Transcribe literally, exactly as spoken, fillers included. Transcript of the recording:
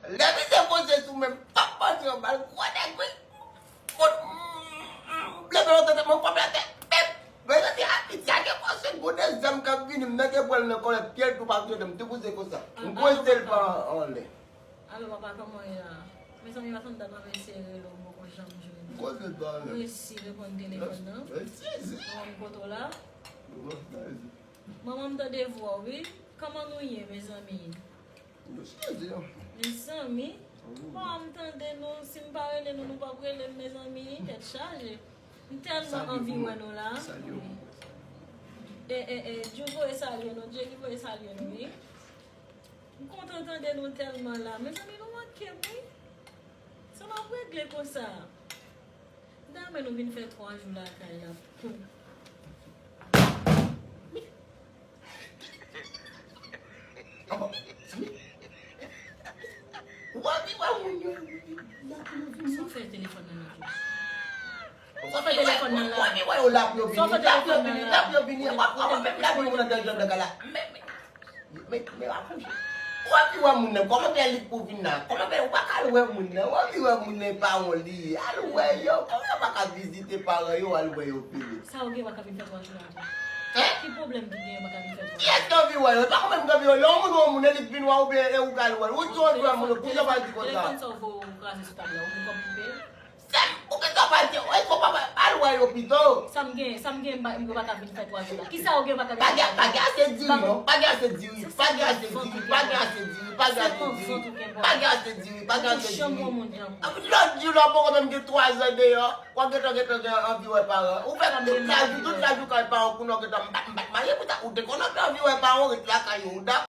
Lè misye poze sou men m, pap manti anba l, gwo nèg wi. Kout, leve yon tete mwen kòm la tèt. Pèp, men se te apiti a gen konsèy gwo de zam k ap vini, m nan gen pran l nan kòlèt, pye l tou pa vyote m, tou bouze konsa. M gwo zye l pa anlè. Alo papa, kòman w ye la? Mezanmi, m ap tann dat m ap eseye rele w, m poko janm jwenn ou. Gwo zye l pa anlè. M resi reponn telefòn nan. Manman m kote w la? Manman m tande vwa w wi. Kòman nou ye, mezanmi? Mezanmi, bon, m tande nou, si m pa rele nou, nou p ap rele m, mezanmi, tèt chaje. M tèlman anvi wè nou la. E, e, e, Djou voye salye nou, Djeri voye salye nou, wi. M kontan tande nou tèlman la. Mezanmi, nou manke m, wi. Sa m ap regle konsa? Dayè nou vin fè twa jou lakay la. Ou anvi wè moun yo. Sa w fè telefòn nan la? Sa w fè telefòn nan la? Ou anvi wè yo la pou yo vini. Sa w fè telefòn nan la? La pou yo vini. W ap wè menm la pou yo nan danjè nan gala. Men, men, men, men, men, apouche. Ou anvi wè moun nan. Kòman fè li pou vin la? Kòman fè ou pa ka al wè moun nan? Ou anvi wè moun nan, e pa won li ye. Al wè yo. Kòman yo pa ka vizite paran yo, al wè yo fini? Sa yo gen pa ka vin fè twa jou la? Hein? Ki pwoblèm ki gen yo pa ka vin fè twa jou? Kiyès ki anvi wè yo? E pa ou menm ki anvi wè yo. Lè yon moun wè yon moun, e li k vin wè oubyen e ou k al wè l? Ou di w anvi wè moun, poukisa w pa di konsa? Telefòn sa w voye w kraze sou tab la, ou gen kòb koupe? Sèm, ou gen sa w pa di, èske w pa al wè yo pito? Sa m gen, sa m gen, m pa, m pa ka vin fè twa jou la. Kisa w gen pa ka vin fè twa jou la? Pa gen, pa gen ase diri, non. Pa gen ase diri, pa gen ase diri, pa gen ase diri, pa gen ase diri, pa gen ase diri, pa gen ase diri. Lòt jou la, w poko menm gen twa zan deyò. W ap gentan, gentan gen anvi wè paran. Ou fè tout laj ou, tout laj ou kay paran, kounye a w gentan m pa, m pa t marye pou sa. Ou te konn anvi wè paran, w ret lakay ou, w dakò.